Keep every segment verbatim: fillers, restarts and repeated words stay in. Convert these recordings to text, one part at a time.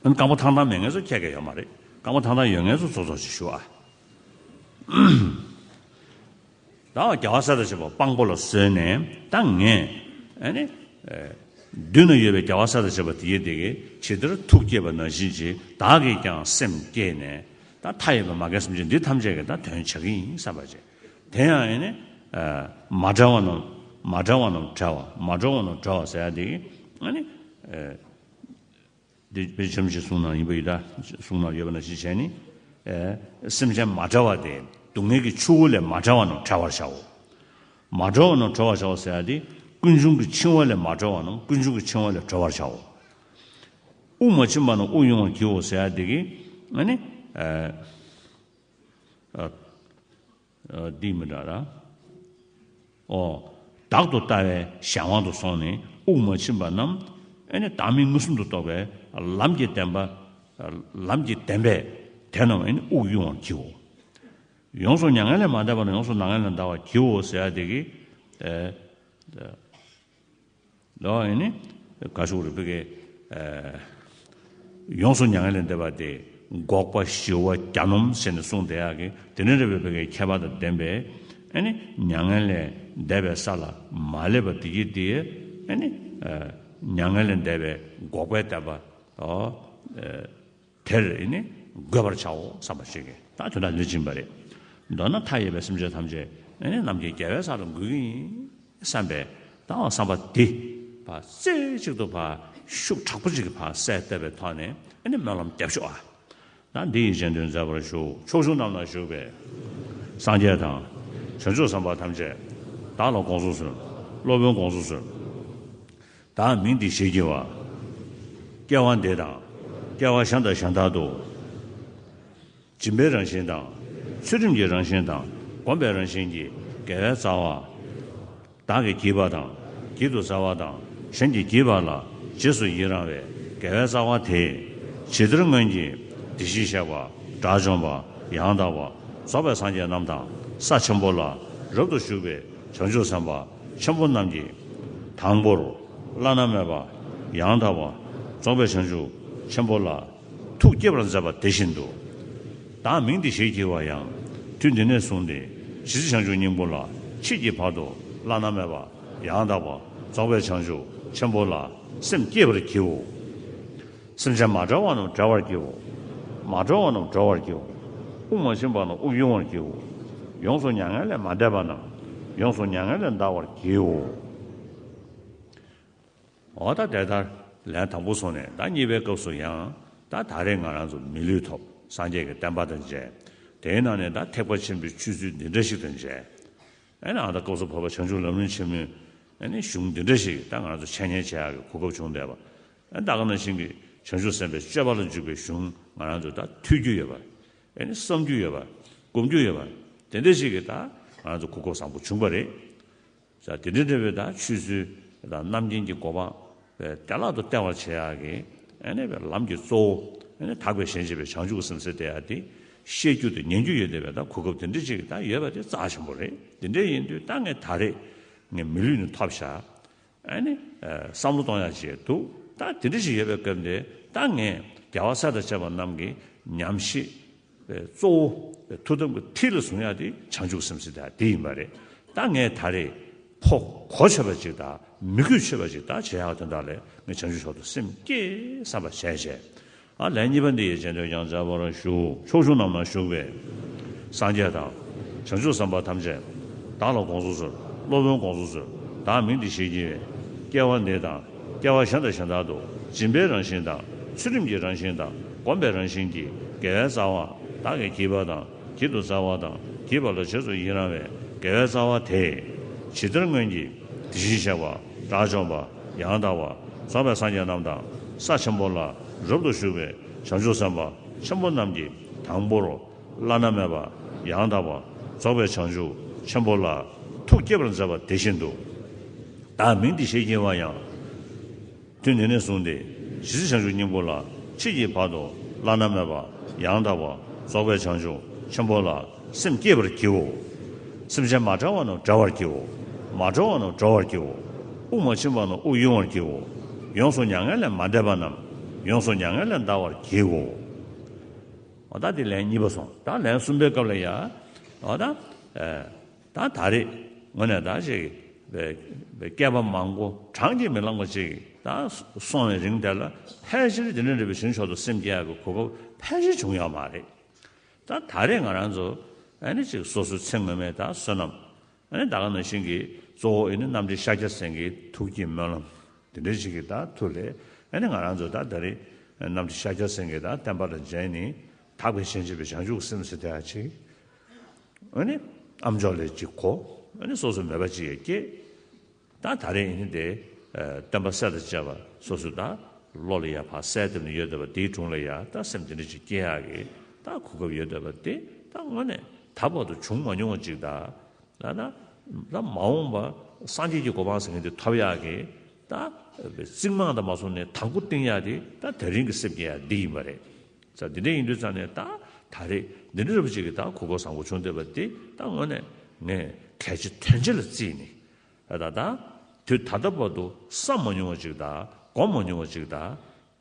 རྐང་པ་ཐང་ཐང་མེད་མཁན་ཚོ་ཁྱད་ཀྱང་ཡོད་མ་རེད། རྐང་པ་ཐང་ཐང་ཡོད་མཁན་ཚོ་ཚོགས་ཚོགས་ཅིག་ཞུ་ཨ། ད་རྒྱལ་བ་སྲས་དང་བཅས་པ་དཔང་པོ་ལ་བཟོས་ནས། ད་ངས་ཨ་ནི་མདུན་ན་ཡོད་པའི་རྒྱལ་བ་སྲས་དང་བཅས་པ་དེ་ཡི་དེ་གི་ཇི་ལྟར་ཐུགས་བསྐྱེད་པ་ནང་བཞིན་གྱིས་བདག་གིས་ཀྱང་སེམས་བསྐྱེད་ནས། ད་མཐའ་ཡས་པའི་མ་རྒན་སེམས་ཅན་འདི་ཐམས་ཅད་ཀྱི་ད་དོན་བྱ་གི་ཡིན་བསམ་པ་བྱས། དེ་ཡང་ཨ་ནི་མ་བྲལ་བ་རྣམས་མ་བྲལ་བ་རྣམས་བྲལ་བ། མ་གྲོལ་བ་རྣམས་གྲོལ་བ་ཟེར་ཡ་དེ་གི་ཨ་ནི། འདི་དཔེ་ཆ་ཆེན་པོ་ཞིག་གསུངས་གནང་ཡིན་པ་ཡིན་ད། གསུངས་གནང་ཡོད་པ་ནང་བཞིན་བྱས་ནི། ཨེ། སེམས་ཅན་མ་བྲལ་བ་དེ་སྡུག་བསྔལ་གྱི་ཆུ་བོ་ལས་མ་བྲལ་བ་རྣམས་བྲལ་བར་བྱའོ། མ་གྲོལ་བ་རྣམས་གྲོལ་བར་བྱའོ་ཟེར་ཡ་དེ་ཀུན་འབྱུང་གི་འཆིང་བ་ལས་མ་གྲོལ་བ་རྣམས་ཀུན་འབྱུང་གི་འཆིང་བ་ལས་གྲོལ་བར་བྱའོ། དབུགས་མ་ཕྱིན་པ་རྣམས་དབུགས་དབྱུང་བར་བགྱིའོ་ཟེར་ཡ་དེ་གི་ཨ་ནི། ཨེ། ཨ། འདི་མི་འདྲ་ར། ཨོ། བདག་ཏུ་ལྟ་བའི་གཞན་དབང་དུ་སོང་ནས་དབུགས་མ་ཕྱིན་པ་རྣམས་ཨེ་ནི་བདག་མེད་མངོན་སུམ་དུ་རྟོགས་པའི་ལམ་གྱི་བདེན་པ། ལམ་གྱི་བདེན་པས་དེ་རྣམས་ཨེ་ནི་དབུགས་དབྱུང་བར་བགྱིའོ། ཡོངས་སུ་མྱ་ངན་ལས་མ་འདས་པ་རྣམས་ཡོངས་སུ་མྱ་ངན་ལས་འདའ་བར་བགྱིའོ་ཟེར་ཡ་དེ་གི། ཨེ། ལོ་ཡིན་ནི། ག་ཤུག་རེ་བི་གེ། ཡོངས་སུ་མྱ་ངན་ལས་འདས་པ་དེ་འགོག་པ་ཞི་བ་གྱ་ནོམ་ཟེར་ནས་གསུངས་བསྡད་ཡག་གི། དེ་ནས་རེ་བི་བི་གེ་ཁྱད་པར་དང་ལྡན་པའི་ཨ་ནི་མྱ་ངན་ལས་འདས་པའི་ས་ལ་མ་སླེབས་པ་དེ་གི་དེ་ཨ་ནི་མྱ་ངན་ལས་འདས་པའི་འགོག་པའི་བསྟན་པ། ཨོ། དེར་ཨེ་ནི་འགོད་པར་བྱའོ་བསམ་པ་ཞིག་གིས་ད་དོན་དག་འདི་བྱིན་པ་རེད། མདོར་ན་མཐའ་ཡས་པའི་སེམས་ཅན་ཐམས་ཅད་ཨེ་ནི་རྣམ་མཁྱེན་རྒྱལ་བའི་ས་ལ་འགོད་ཀྱི་ཡིན་བསམ་པའི་ད་བསམ་པ་འདི་ཕར་རྩེ་གཅིག་ཏུ་ཕར་ཤུགས་དྲག་པོ་ཅིག་གིས་ཕར་གསལ་བཏབ་པའི་ཐོག་ནས་ཨེ་ནི་སྨོན་ལམ་རྒྱབ་ཤོག་ཨ། ད་འདི་ཡི་རྗེས་ཟློས་མཛད་པར་ཞུ། ཕྱོགས་བཅུ་རྣམས་ན་བཞུགས་པའི་སངས་རྒྱས་དང་བྱང་ཆུབ་སེམས་དཔའ་ཐམས་ཅད་བདག་ལ་དགོངས་སུ་གསོལ། སློབ་དཔོན་དགོངས་སུ་གསོལ། བདག་མིང་འདི་ཞེས་བགྱི་བ། སྐྱེ་བ་འདི་དང་སྐྱེ་བ་གཞན་དང་གཞན་དག་ཏུ། སྦྱིན་པའི་རང་བཞིན་དང་། ཚུལ་ཁྲིམས་ཀྱི་རང་བཞིན་དང་། སྒོམ་པའི་རང་བཞིན་གྱིས་དགེ་བའི་རྩ་བ། བདག་གིས་བགྱིས་པ་དང་། བགྱིད་དུ་སྩལ་བ་དང་། གཞན་གྱིས་བགྱིས་པ་ལ་རྗེས་སུ་ཡི་རང་བའི་དགེ་བའི་རྩ་བ་དེས། ཇི་ལྟར་སྔོན་གྱི་དེ་བཞིན་གཤེགས་པ། དགྲ་བཅོམ་པ། ཡང་དག་པ། རྫོགས་པའི་སངས་རྒྱས་རྣམས་དང་ས་ཆེན་པོ་ལ་རབ་ཏུ་བཞུགས་པའི་བྱང་ཆུབ་སེམས་དཔའ་ཆེན་པོ་རྣམས་ཀྱིས། དང་པོར་བླ་ན་མེད་པ་ཡང་དག་པ་རྫོགས་པའི་བྱང་ཆུབ་ཆེན་པོ་ལ་ཐུགས་བསྐྱེད་པར་མཛད་པ་དེ་བཞིན་དུ། བདག་མིང་འདི་ཞེས་བགྱི་བ་ཡང་དུས་འདི་ནས་བཟུང་སྟེ་ཇི་སྲིད་བྱང་ཆུབ་སྙིང་པོ་ལ་མཆིས་ཀྱི་བར་དུ་བླ་ན་མེད་པ་ཡང་དག་པ་རྫོགས་པའི་བྱང་ཆུབ་ཆེན་པོ་ལ་སེམས་བསྐྱེད་པར་བགྱིའོ། སེམས་ཅན་མ་བྲལ་བ་རྣམས་བྲལ་བར་བགྱིའོ། མ་གྲོལ་བ་རྣམས་གྲོལ་བར་བགྱིའོ། དབུགས་མ་ཕྱིན་པ་རྣམས་དབུགས་དབྱུང་བར་བགྱིའོ། ཡོངས་སུ་མྱ་ངན་ལས་མ་འདས་པ་རྣམས་ཡོངས་སུ་མྱ་ངན་ལས་འདའ་བར་བགྱིའོ། འོ་ད་དེ་ལྟར་ལན་དང་པོ་སོང་ནས་ད་གཉིས་པའི་སྐབས་སུ་ཡང་ད་ད་རེས་ང་རང་ཚོ་མི་ལུས་ཐོབ། སངས་རྒྱས་ཀྱི་བསྟན་པ་དང་མཇལ། དེའི་ནང་ནས་ད་ཐེག་པ་ཆེན་པོའི་ཆོས་ཚུལ་འདི་འདྲ་ཞིག་དང་མཇལ། ཨེ་ནི་ཨ་ད་སྐབས་སུ་བབ་པ་བྱང་ཆུབ་ལམ་རིམ་ཆེན་མོའི་ཨེ་ནི་གཞུང་འདི་འདྲ་ཞིག་ད་ང་རང་ཚོ་འཆད་ཉན་བྱེད་ཡག་གི་གོ་སྐབས་བྱུང་བསྡད་པ། ཨེ་ད་ག་ནང་བཞིན་གྱི་བྱང་ཆུབ་སེམས་དཔའི་སྤྱོད་པ་ལ་འཇུག་པའི་གཞུང་ང་རང་ཚོ་ད་ཐོས་རྒྱུ་ཡོད་པ། ཨེ་ནི་བསམ་རྒྱུ་ཡོད་པ། སྒོམ་རྒྱུ་ཡོད་པ། དེ་འདྲ་ཞིག་གི་ད་ང་རང་ཚོ་གོ་སྐབས་བཟང་པོ་བྱུང་པ་རེད། ས་དེ་འདྲ་འདྲ་བའི་ད་ཆོས་ཚུལ་དང་རྣམ་མཁྱེན་གྱི་གོ་འཕང་བདེ་བླག་ཏུ་སྟེར་བར་བྱེད་ཡག་གི་ཨ་ནི་བའི་ལམ་གྱི་གཙོ་བོ་ཨ་ནི་དག་པའི་ཞེན་བྱེད་པའི་བྱང་ཆུབ་ཀྱི་སེམས་ཟེར་དེ་ཡག་དེ་ཤེས་རྒྱུ་དང་ཉན་རྒྱུ་ཡོད་བསྡད་པའི་ད་གོ་སྐབས་དེ་འདྲ་ཅིག་ད་ཡོད་པ་དེ་རྩ་ཆེན་པོ་རེད། དེ་འདྲ་ཡིན་དུས་ད་ངས་ད་རེས་ངས་མི་ལུས་ནི་ཐོབ་ཤག་ཨ་ནི་བསམ་བློ་གཏོང་ཡག་ཅིག་འདུག་ད་དེ་འདྲ་ཞིག་ཡོད་པའི་སྐབས་འདིར་ད་ངས་རྒྱལ་བ་སྲས་དང་བཅས་པ་རྣམས་ཀྱི་ཉམས་བཞེས་པའི་གཙོ་བོ་ཐུགས་དམ་གྱི་མཐིལ་ལ་བཟུང་ཡག་དེ་བྱང་ཆུབ་སེམས་ཟེར་དེ་དེ་ཡིན་པ་རེད། ད་ངས་ད་རེས་ཕོ་གོ་ཆོད་པ་ཅིག་དང་མི་གོ་ཆོད་པ་ཅིག་ད་བྱེད་ཡག་དོན་དག་ལས་ངས་བྱང་ཆུབ་མཆོག་ཏུ་སེམས་བསྐྱེད་བསམ་པ་བྱས་བྱས། ཨ་ལན་གཉིས་པ་འདི་ཡི་རྗེས་ཟློས་ཀྱང་མཛད་པར་ཞུ། ཕྱོགས་བཅུ་རྣམས་ན་བཞུགས་པའི་སངས་རྒྱས་དང་། བྱང་ཆུབ་སེམས་དཔའ་ཐམས་ཅད་བདག་ལ་དགོངས་སུ་གསོལ། སློབ་དཔོན་དགོངས་སུ་གསོལ། བདག་མིང་འདི་ཞེས་བགྱི་བའི་སྐྱེ་བ་འདི་དང་སྐྱེ་བ་གཞན་དང་གཞན་དག་ཏུ་སྦྱིན་པའི་རང་བཞིན་དང་ཚུལ་ཁྲིམས་ཀྱི་རང་བཞིན་དང་སྒོམ་པའི་རང་བཞིན་གྱིས་དགེ་བའི་རྩ་བ་བདག་གིས་བགྱིས་པ་དང་བགྱིད་དུ་སྩལ་བ་དང་བགྱིས་པ་ལ་རྗེས་སུ་ཡི་རང་བའི་དགེ་བའི་རྩ་བ་དེས་ཇི་ལྟར་སྔོན་གྱི་དེ་བཞིན་གཤེགས་པ་དགྲ་བཅོམ་པ་ཡང་དག་པ་རྫོགས་པའི་སངས་རྒྱས་རྣམས་དང་ས་ཆེན་པོ་ལ་རབ་ཏུ་བཞུགས་པའི་བྱང་ཆུབ་སེམས་དཔའ་ཆེན་པོ་རྣམས་ཀྱིས་དང་པོར་བླ་ན་མེད་པ་ཡང་དག་པ་རྫོགས་པའི་བྱང་ཆུབ་ཆེན་པོ་ལ་ཐུགས་བསྐྱེད་པར་མཛད་པ་དེ་བཞིན་དུ། བདག་མིང་འདི་ཞེས་བགྱི་བ་ཡང་། དུས་འདི་ནས་བཟུང་སྟེ་ཇི་སྲིད་བྱང་ཆུབ་སྙིང་པོ་ལ་མཆིས་ཀྱི་བར་དུ་བླ་ན་མེད་པ་ཡང་དག་པ་རྫོགས་པའི་བྱང་ཆུབ་ཆེན་པོ་ལ་སེམས་བསྐྱེད་པར་བགྱིའོ། སེམས་ཅན་མ་བྲལ་བ་རྣམས་བྲལ་བར་བགྱིའོ། མ་གྲོལ་བ་རྣམས་གྲོལ་བར་བགྱིའོ། དབུགས་མ་ཕྱིན་པ་རྣམས་དབུགས་དབྱུང་བར་བགྱིའོ། ཡོངས་སུ་མྱ་ངན་ལས་མ་འདས་པ་རྣམས་ ཡོངས་སུ་མྱ་ངན་ལས་འདའ་བར་བགྱིའོ། འོ་ད་དེ་ལན་གཉིས་པ་སོང་། ད་ལན་གསུམ་པའི་སྐབས་ལ་ཡ། འོ་ད། ཨེ། ད་ད་རེས་དངོས་གནས་ད་ཅིག་བསྐལ་པ་མང་པོ་གྲངས་ཀྱིས་མི་ལངས་པ་ཅིག་ད་སོང་བའི་རིང་དེ་ལ་ཕལ་ཆེར་དེ་འདྲ་འདྲ་བའི་ཞིང་མཆོག་ཏུ་སེམས་བསྐྱེད་ཡག་གི་གོ་སྐབས་ཕལ་ཆེར་བྱུང་ཡོད་མ་རེད། ད་ད་རེས་ང་རང་ཚོ་ཨ་ནི་ཅིག་སོ་སོའི་ཚེ་སྔོན་མའི་ད་བསོད་ནམས། ཨ་ནི་ད་ག་ནང་བཞིན་གྱི་གཙོ་བོ་ཨ་ནི་རྣམ་འདྲེན་ཤཱཀྱ་སེང་གེའི་ཐུགས་བསྐྱེད་སྨོན་ལམ་དེ་འདྲ་ཞིག་གི་ད་མཐུ་ལས། ཨ་ནི་ང་རང་ཚོ་ད་ད་རེས་རྣམ་འདྲེན་ཤཱཀྱ་སེང་གེ་དང་བསྟན་པ་ལ་མཇལ་ནས་དག་པའི་ཞིང་བྱེད་པའི་བྱང་ཆུབ་སེམས་ཟེར་དེ་ཡང་ཅིག་ཨ་ནི་ཨ་མཆོག་ལས་ཅིག་གོ། ཨ་ནི་སོ་སོ་མོས་པ་ཅིག་ཡང་སྐྱེས། ད་ད་རེས་ཨ་ནི་དེ་སྟོན་པ་སྲས་དང་བཅས་པ་སོ་སོ་ད་བློ་ལ་ཡ་ཕར་གསལ་བཏབ་ནས་ཡོད་བསྡད་པ་དེའི་དྲུང་ལ་ཡ་ད་སེམས་དེ་འདྲ་ཅིག་སྐྱེ་ཡག་གི་ད་གོ་སྐབས་ཡོད་བསྡད་པ་དེ་ད་དངོས་གནས་ད་བར་དུ་བྱུང་མ་མྱོང་བ་ཅིག་ད། ད་ད་ད་མ་འོངས་པ་སངས་རྒྱས་ཀྱི་གོ་འཕང་ཟེར་མཁན་དེ་ཐོབ་ཡག་གི་ད་རྩིག་རྨང་དང་མ་སོང་ནས་དང་པོ་བཏིང་ཡག་དེ་ད་དེ་རིང་གི་སེམས་བསྐྱེད་ཡག་འདི་ཡིན་པ་རེད། ས་འདི་འདྲ་ཡིན་དུས་ཙང་ནས་ད་ད་རེས་འདི་འདྲ་རབ་ཅིག་གི་ད་གོ་སྐབས་བཟང་པོ་བྱུང་བསྡད་པ་འདི་ད་དངོས་གནས་ངས་གལ་ཆེ་དོན་ཆེ་ལ་བརྩིས་ནས། ད་ད་ད་དུས་ད་ལྟ་བར་དུ་བསམ་མ་མྱོང་བ་ཅིག་ད་སྒོམ་མ་མྱོང་བ་ཅིག་ད་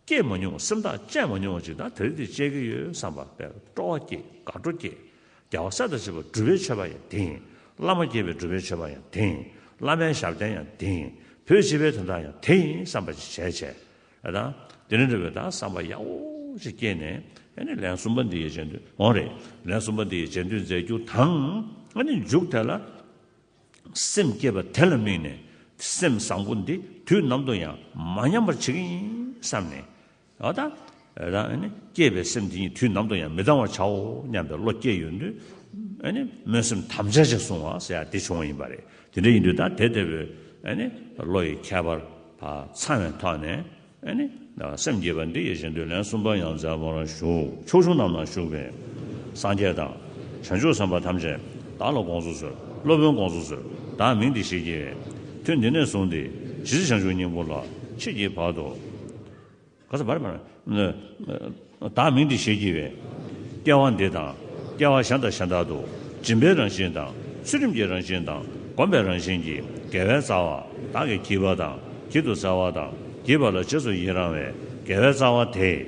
སྐྱེས་མ་མྱོང་བ་སེམས་ཐག་བཅད་མ་མྱོང་བ་ཅིག་ད་དེ་རིང་དེ་བཅད་ཀྱི་ཡོད་བསམ་པ་དཔེ་སྤྲོ་བ་སྐྱེས། དགའ་སྤྲོ་སྐྱེས། རྒྱལ་བ་སྲས་དང་བཅས་པ་སྒྲུབ་པའི་མཆོད་པ་ཡང་དེ་ཡིན། བླ་མ་དགྱེས་པའི་སྒྲུབ་པའི་མཆོད་པ་ཡང་དེ་ཡིན། བླ་མའི་ཞབས་བརྟན་ཡང་དེ་ཡིན། བོད་སྤྱི་པའི་དོན་དག་ཡང་དེ་ཡིན་བསམ་པ་ཅིག་བྱས་བྱས། ཨ་ད་དེ་རིང་འདྲ་བའི་ད་བསམ་པ་ཡག་པོ་ཞིག་སྐྱེས་ནས་ཨ་ནི་ལན་གསུམ་པ་འདི་ཡི་རྗེས་ཟློས་འོང་རེད། ལན་གསུམ་པ་འདི་ཡི་རྗེས་ཟློས་མཛད་རྒྱུ་དང་། ཨ་ནི་མཇུག་དེ་ལ་སེམས་བསྐྱེད་པ་དེ་ལ་དམིགས་ནས་སེམས་བཟང་པོ་འདི་དུས་ནམ་དུ་ཡང་མ་ཉམས་པར་བྱེད་ཀྱི་ཡིན་བསམ་ནས། ཨ་ད་ཨ་ད་ཨ་ནི་བསྐྱེད་པའི་སེམས་འདི་ཉིད་དུས་ནམ་དུ་ཡང་མི་གཏང་བར་བྱའོ་སྙམ་པའི་བློ་སྐྱེས་ཡོང་དུས། ཨ་ནི་སྨོན་སེམས་དམ་བཅའ་ཅིག་བཟུང་བ་ཟེར་ཡ་འདི་བྱུང་བ་ཡིན་པ་རེད། དེ་འདྲ་ཡིན་དུས་ད་དེ་ལྟ་བུའི་ཨ་ནི་བློ་ཡི་ཁྱད་པར་ཕར་ཚང་བའི་ཐོག་ནས། ཨ་ནི་སེམས་བསྐྱེད་པ་འདི་ཡི་རྗེས་ཟློས་ལན་གསུམ་པ་ཡང་མཛད་པར་ཞུ། ཕྱོགས་བཅུ་རྣམས་ན་བཞུགས་པའི་སངས་རྒྱས་དང་། བྱང་ཆུབ་སེམས་དཔའ་ཐམས་ཅད་བདག་ལ་དགོངས་སུ་གསོལ། སློབ་དཔོན་དགོངས་སུ་གསོལ། བདག་མིང་འདི་ཞེས་བགྱི་བས། ཐུན་འདི་ནས་བཟུང་སྟེ་ཇི་སྲིད་བྱང་ཆུབ་སྙིང་པོ་ལ་མཆིས་ཀྱི་བར་དུ། ག་ས་བར་མ། བདག་མིང་འདི་ཞེས་བགྱི་བས། སྐྱེ་བ་འདི་དང་སྐྱེ་བ་གཞན་དང་གཞན་དག་ཏུ་སྦྱིན་པའི་རང་བཞིན་དང་ཚུལ་ཁྲིམས་ཀྱི་རང་བཞིན་དང་སྒོམ་པའི་རང་བཞིན་གྱིས་དགེ་བའི་རྩ་བ་བདག་གིས་བགྱིས་པ་དང་བགྱིད་དུ་སྩལ་བ་དང་བགྱིས་པ་ལ་རྗེས་སུ་ཡི་རང་བའི་དགེ་བའི་རྩ་བ་དེས།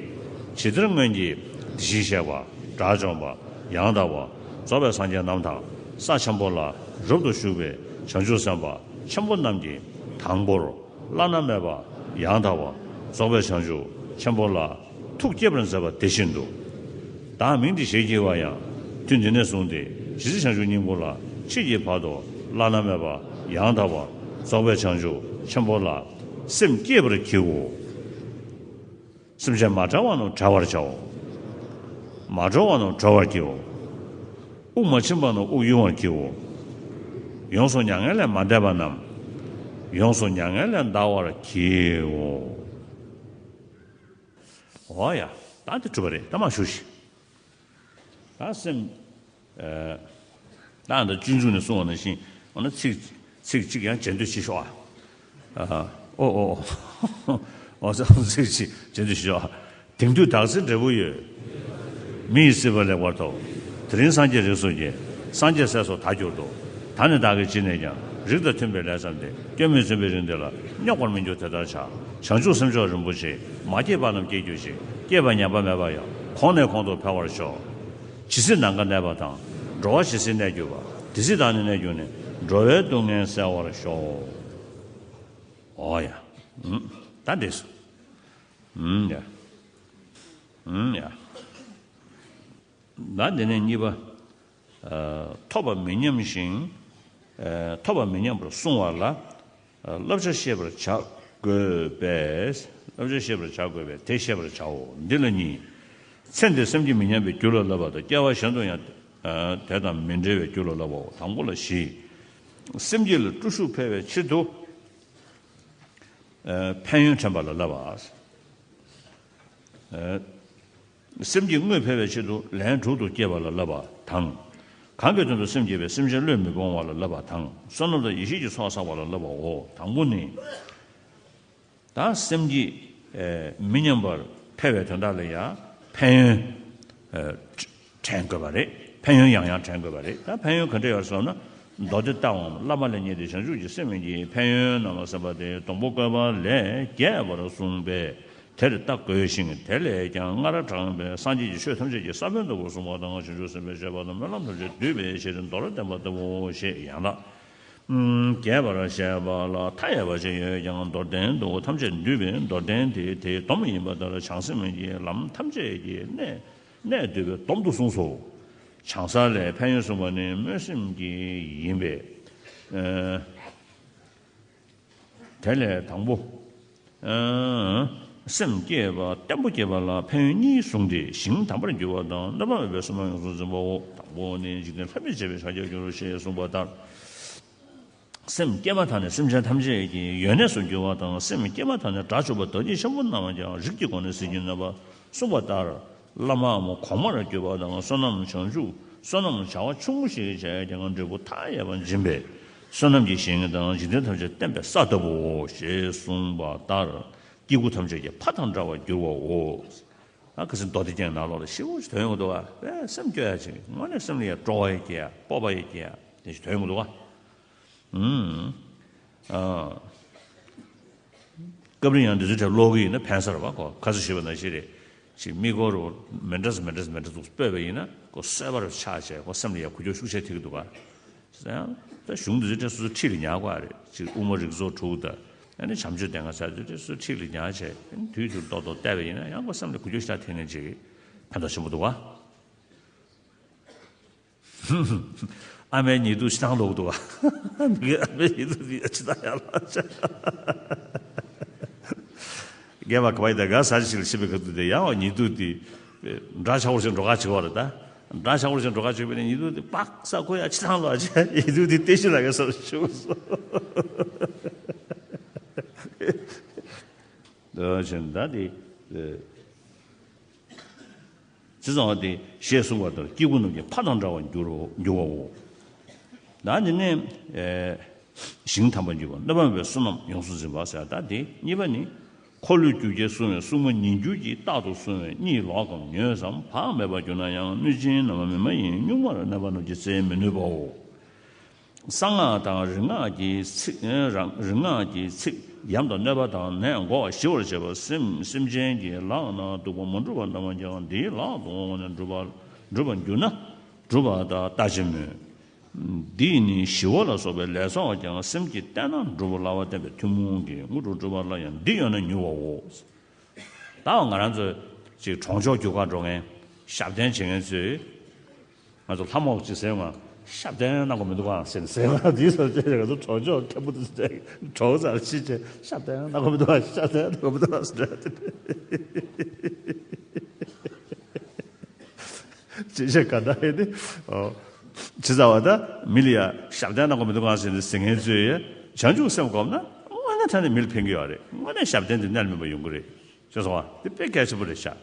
ཇི་ལྟར་སྔོན་གྱི་དེ་བཞིན་གཤེགས་པ་དགྲ་བཅོམ་པ་ཡང་དག་པ་རྫོགས་པའི་སངས་རྒྱས་རྣམས་དང་ས་ཆེན་པོ་ལ་རབ་ཏུ་བཞུགས་པའི་བྱང་ཆུབ་སེམས་དཔའ་ཆེན་པོ་རྣམས་ཀྱིས་དང་པོར་བླ་ན་མེད་པ་ཡང་དག་པ་རྫོགས་པའི་བྱང་ཆུབ་ཆེན་པོ་ལ་ཐུགས་བསྐྱེད་པར་མཛད་པ་དེ་བཞིན་དུ། བདག་མིང་འདི་ཞེས་བགྱི་བ་ཡང་ཐུན་འདི་ནས་བཟུང་སྟེ་ཇི་སྲིད་བྱང་ཆུབ་སྙིང་པོ་ལ་མཆིས་ཀྱི་བར་དུ་བླ་ན་མེད་པ་ཡང་དག་པ་རྫོགས་པའི་བྱང་ཆུབ་ཆེན་པོ་ལ་སེམས་བསྐྱེད་པར་བགྱིའོ། སེམས་ཅན་མ་བྲལ་བ་རྣམས་བྲལ་བར་བྱའོ། མ་གྲོལ་བ་རྣམས་གྲོལ་བར་བགྱིའོ། དབུགས་མ་ཕྱིན་པ་རྣམས་དབུགས་དབྱུང་བར་བགྱིའོ། ཡོངས་སུ་མྱ་ངན་ལས་མ་འདས་པ་རྣམས་ཡོངས་སུ་མྱ་ངན་ལས་འདའ་བར་བགྱིའོ། འོ་ཡ། ད་འདི་གྲུབ་པ་རེད། ད་མ་ཞུ་ཞིག་ད་སེམས། ཨ། ད་འདི་སྤྱོད་འཇུག་ནས་གསུངས་པ་ནང་བཞིན། འོ་ན་ཚིག་ཚིག་གཅིག་ཡང་རྗེས་ཟློས་བྱེད་ཤོག་ཨ། ཨ། ཨོ་ཨོ་ཨོ། འོ་ཚིག་གཅིག་རྗེས་ཟློས་བྱེད་ཤོག་ཨ། དེང་དུས་བདག་ཚེ་འབྲས་བུ་ཡོད། མི་ཡི་སྲིད་པ་ལེགས་པར་ཐོབ། དེ་རིང་སངས་རྒྱས་རིགས་སུ་སྐྱེས། སངས་རྒྱས་སྲས་སུ་ད་གྱུར་ཏོ། ད་ནི་བདག་གིས་ཅི་ནས་ཀྱང་། རིགས་དང་མཐུན་པའི་ལས་བསམས་ཏེ། སྐྱོན་མེད་བཙུན་པའི་རིགས་འདི་ལ། རྙོག་པར་མི་འགྱུར་དེ་ལྟར་བྱ། བྱང་ཆུབ་སེམས་མཆོག་རིན་པོ་ཆེ། མ་སྐྱེས་པ་རྣམས་སྐྱེ་གྱུར་ཅིག་སྐྱེས་པ་ཉམས་པ་མེད་པར་ཡང་། གོང་ནས་གོང་དུ་འཕེལ་བར་ཤོག་ཇི་སྲིད་ནམ་མཁའ་གནས་པ་དང་། འགྲོ་བ་ཇི་སྲིད་གནས་གྱུར་པ། དེ་སྲིད་བདག་ནི་གནས་གྱུར་ནས། འགྲོ་བའི་སྡུག་བསྔལ་བསལ་བར་ཤོག་འོ་ཡ། ཨུམ། ད་འདྲེས་སོ། ཨུམ་ཡ། ཨུམ་ཡ། ད་འདི་ནས་གཉིས་པ། ཨ། ཐོབ་པ་མི་ཉམས་ཤིང་། ཨ། ཐོབ་པ་མི་ཉམས་པར་བསྲུང་བ་ལ། ཨ། བསླབ་བྱ་ཤེས་པར་བྱ་དགོས་པས། བསླབ་བྱ་ཤེས་པར་བྱ་དགོས་པས་དེ་ཤེས་པར་བྱའོ། འདི་ལ་གཉིས། ཚེ་འདིར་སེམས་ཀྱིས་མི་ཉམས་པའི་རྒྱུ་ལ་བསླབ་པ་དང་། སྐྱེ་བ་གཞན་དུ་ཡང་། ཨ། དེ་དང་མི་འབྲལ་བའི་རྒྱུ་ལ་བསླབ་པའོ། དང་པོ་ལ་བཞི། སེམས་བསྐྱེད་ལ་བརྟུལ་ཞུགས་འཕེལ་བའི་ཕྱིར་དུ། ཨ། ཕན་ཡོན་དྲན་པ་ལ་བསླབ་པ། ཨ། སེམས་ཀྱི་དངོས་འཕེལ་བའི་ཆེད་དུ་ལན་དྲུག་ཏུ་བསྐྱེད་པ་ལ་བསླབ་པ་དང་། གང་གི་དོན་དུ་སེམས་བསྐྱེད་པའི་སེམས་ཅན་བློས་མི་སྤོང་བ་ལ་བསླབ་པ་དང་། བསོད་ནམས་དང་ཡེ་ཤེས་ཀྱི་ཚོགས་བསགས་པ་ལ་བསླབ་པའོ། དང་པོ་ནི། ད་སེམས་བསྐྱེད། ཨེ། མི་ཉམས་པར་འཕེལ་བའི་དོན་དག་ལ་ཡང་ཕན་ཡོན། ཨེ། དྲན་དགོས་པ་རེད། ཕན་ཡོན་ཡང་ཡང་དྲན་དགོས་པ་རེད། ད་ཕན་ཡོན་ག་འདྲ་ཡོད་ཟེར་ན། མདོ་སྡེ་ལྟ་བའམ་བླ་མ་ལ་བརྙས་ཏེ་བྱང་ཆུབ་ཀྱི་སེམས་མི་བསྐྱེད། ཕན་ཡོན་རྣམས་ལ་སེམས་པ་སྟེ། སྡོང་པོ་བཀོད་པ་ལས་རྒྱས་པར་གསུངས་པས། དེར་ལྟ་དགོས་ཤིང་། དེ་ལས་ཀྱང་སྔར་དྲངས་པའི་སངས་རྒྱས་ཀྱི་ཆོས་ཐམས་ཅད་ཀྱི་ས་བོན་ལྟ་བུར་གསུངས་པ་དང་། བྱང་ཆུབ་སེམས་དཔའི་སྤྱོད་པ་དང་སྨོན་ལམ་ཐམས་ཅད་བསྡུས་པའི་ཕྱིར་མདོར་བསྟན་པ་ལྟ་བུ་ཞེས་ཡང་དག་རྒྱས་པར་བཤད་པ་ལ་མཐའ་ཡས་པ་ཅི་ཡོད་ཀྱང་། མདོར་བསྟན་དུ་ཐམས་ཅད་འདུས་པས། མདོར་བསྟན་དེ་དེའི་སྡོམ་ཡིན་པ་ལྟར། བྱང་སེམས་ཀྱི་ལམ་ཐམས་ཅད་ཀྱི་གནད་གནད་བསྡུས་པའི་སྡོམ་དུ་གསུངས་སོ། བྱང་ས་ལས་ཕན་ཡོན་གསུངས་པ་ནི་སྨོན་སེམས་ཀྱི་ཡིན་པས། ཨ། དེ་ལས་དང་པོ། ཨ། སེམས་བསྐྱེད་པ་བརྟན་པོ་བསྐྱེད་པ་ལ་ཕན་ཡོན་གཉིས་གསུངས་ཏེ། ཞིང་དམ་པར་འགྱུར་བ་དང་། གནོད་པ་མེད་པའི་བསོད་ནམས་ཡོངས་སུ་འཛིན་པའོ། དང་པོ་ནི། འཇིག་རྟེན་ལྷ་མིར་བྱེད་པའི་ཕྱག་རྒྱར་འགྱུར་རོ་ཞེས་གསུངས་པ་ལྟར། སེམས་བསྐྱེད་པ་དག་ནི་སེམས་ཅན་ཐམས་ཅད་ཀྱི་ཡོན་གནས་སུ་འགྱུར་བ་དང་། སེམས་བསྐྱེད་པ་དག་ནི་དགྲ་བཅོམ་པ་བདག་ཉིད་ཆེན་པོ་རྣམས་ཀྱང་རིགས་ཀྱི་སྒོ་ནས་ཟིལ་གྱིས་གནོན་པ་གསུངས་པ་ལྟར། བླ་མའམ་གོང་མར་གྱུར་པ་དང་། བསོད་ནམས་བྱང་ཆུབ། བསོད་ནམས་བྱ་བ་ཆུང་ངུ་ཞིག་བྱས་ཀྱང་འབྲས་བུ་མཐའ་ཡས་པ་འབྱིན་པས། བསོད་ནམས་ཀྱི་ཞིང་དང་འཇིག་རྟེན་ཐམས་ཅད་བསྟན་པའི་ས་ལྟ་བུའོ་ཞེས་གསུངས་པ་ལྟར། སྐྱེ་དགུ་ཐམས་ཅད་ཀྱི་ཕ་དང་འདྲ་བར་འགྱུར་བའོ། ཨ། ཁ་སང་མདོ་སྡེ་རྒྱན་ནང་ལོགས་ལ་ཞེ་པོ་ཅིག་ཐོན་ཡོང་གི་འདུག་ག། ཨེ། སེམས་སྐྱོ་ཡ་ཅིག། དངོས་གནས་སེམས་ལ་ཡ་སྤྲོ་བ་ཡ་སྐྱེ་ཡ། སྤོབས་པ་ཡ་སྐྱེ་ཡ་དེ་ཞིག་ཐོན་ཡོང་གི་འདུག་ག། ཨུམ། ཨ། སྐབས་རེ་ཡང་འདི་ཚོའི་གྲས་ཀློག་གི་ཡིན་ན་ཕན་ས་རེད་པ། ཁོ་ཁ་སང་ཞུས་པ་ནང་བཞིན་རེད། ཅིག་མིག་སྒོར་མི་འདྲ་ས་མི་འདྲ་ས་མི་འདྲ་ས་འདུག་སྤོས་པ་ཡིན་ན། ཁོ་གསོད་པ་རུ་ཆགས་བྱས། ཁོ་སེམས་ལ་ཡ་འགུལ་སྐྱོད་ཤུགས་ཆེ་ཐེབས་ཀྱི་འདུག་ག། ཡང་ད་གཞུང་འདི་ཚོའི་གྲས་སོ་སོ་ཁྲིད་ལ་ཉར་དགོས་རེད། ཅིག་དབུ་མ་རིགས་ཚོགས་དྲུག་དང་། ཨ་ནི་བྱམས་ཆོས་སྡེ་ལྔ་ཟེར་དུས་དེ་སོ་སོ་ཁྲིད་ལ་ཉར་བྱས། དུས་དུས་ཏོག་ཏོག་བལྟས་པ་ཡིན་ན། ཡང་ཁོ་སེམས་ལ་འགུལ་སྐྱོད་ཤ་སྟག་ཐེབས་མཁན་ཅིག་ཕན་ཐོགས་ཆེན་པོ་འདུག་ག། ཨ་མའི་ཉེ་དུ་ཕྱི་ཐང་ལོག་འདུག་ག། མི་གི་ཨ་མའི་ཉེ་དུ་དེ་ཕྱི་ཐང་ཡར་ལངས་བྱས། རྒན་པ་ག་བ་ཡི་ད་ག་ས་ཞིག་ལ་ཤི་བའི་ཁ་ཐུག་དེ་ཡང་ཉེ་དུ་དེ་འདྲ་ཆགས་པོ་ཞིག་འགྲོ་ག་བྱེད་པ་རེད་ད། འདྲ་ཆགས་པོ་ཞིག་འགྲོ་ག་བྱེད་པ་ནི། ཉེ་དུ་དེ་པག་ས་ཁོ་ཡར་ཕྱི་ཐང་ལོག་བྱས། ཉེ་དུ་དེ་ལྟ་ཞིག་ལ་ག་ས་ཞུགས་སོ། འདོད་ཆེན་ད་དེ། ཅི་ཙམ་པ་དེ་ཞེས་གསུངས་པ་ལྟར། སྐྱེ་དགུ་རྣམས་ཀྱི་ཕ་དང་འདྲ་བར་འགྱུར་རོ། འགྱུར་བའོ། ད་འདི་ནས། ཨེ། ཞིང་དམ་པར་འགྱུར་བ། གནོད་པ་མེད་པའི་བསོད་ནམས་ཡོངས་སུ་འཛིན་པ་ཟེར། ད་དེ་གཉིས་པ་ནི། འཁོར་ལོས་སྒྱུར་བྱེད་སྲུང་བའི་སྲུང་མ་ཉིས་འགྱུར་གྱིས། རྟག་ཏུ་སྲུང་བས་གཉིད་ལོག་གམ་ཉོན་ཙམ། བག་མེད་པར་གྱུར་ན་ཡང་། གནོད་སྦྱིན་རྣམས་མི་མ་ཡིན། གཉུག་མར་གནོད་པ་རྣམས་ཀྱིས་བསལ་མི་ནུས་པའོ། གསང་སྔགས་དང་རིག་སྔགས་ཀྱི་ཚིག། རང་རིག་སྔགས་ཀྱི་ཚིག། ཡམས་དང་གནོད་པ་དང་ནད་འགོག་པར་ཞི་བར་བྱེད་པ། སེམས་སེམས་ཅན་གྱི་ལག་ན་སྡུག་པ་མ་གྲུབ་པ་རྣམས་ཀྱང་དེའི་ལག་ཏུ་འོང་བ་ནས་འགྲུབ་པ་འགྲུབ་པར་འགྱུར་ན་གྲུབ་པ་དང་ལྟ་ཅི་སྨོས། འདིས་ནི་ཞི་བ་ལ་སོགས་པའི་ལས་ཚོགས་ཀྱང་སེམས་ཀྱིས་བརྟེན་ན་འགྲུབ་པ་སླ་བར་བསྟན་པའི་ཐུན་མོང་གི་དངོས་གྲུབ་འགྲུབ་པ་ལ་ཡང་འདི་ཡོད་ན་མྱུར་བའོ། ད་ང་རང་ཚོ་ཅིག་གྲོང་ཆོག་རྒྱུག་གར་འགྲོ་མཁན། ཞབས་བརྟན་བྱེད་མཁན་ཚོས། ང་ཚོ་ལྷ་མོ་ཅིག་ཟེར་མ། ཞབས་བརྟན་གནང་དགོས་མི་འདུག་ག་ཟེར་ནས་ཟེར་མ། དེའི་སོ་ཅེ་ང་ཚོ་གྲོང་ཆོག་མཁན་པོ་དེ་ཚོས་གྲོགས་ཚར་ཕྱིན་ཆད་ཞབས་བརྟན་གནང་དགོས་མི་འདུག་ག། ཞབས་བརྟན་གནང་དགོས་མི་འདུག་ག་ཟེར། ཅི་བྱེད་ག་ད་ཡིན་ཏེ། ཨོ། ཇི་ཙམ་པ་ད་མི་ལ་ཡ་ཞབས་བརྟན་གནང་དགོས་མི་འདུག་ག་ཟེར་ནས་ཟེར་མཁན་ཚོས་ཡ་བྱང་ཆུབ་སེམས་བསྒོམས་ན་དངོས་གནས་དྲང་གནས་མི་ལ་ཕན་གྱི་ཡོད་རེད། དངོས་གནས་ཞབས་བརྟན་དེ་རྣལ་མེད་པ་ཡོང་གི་རེད། ཤེས་སོང་བ། དེ་དཔེ་གལ་ཆེན་པོ་རེད་ཤག།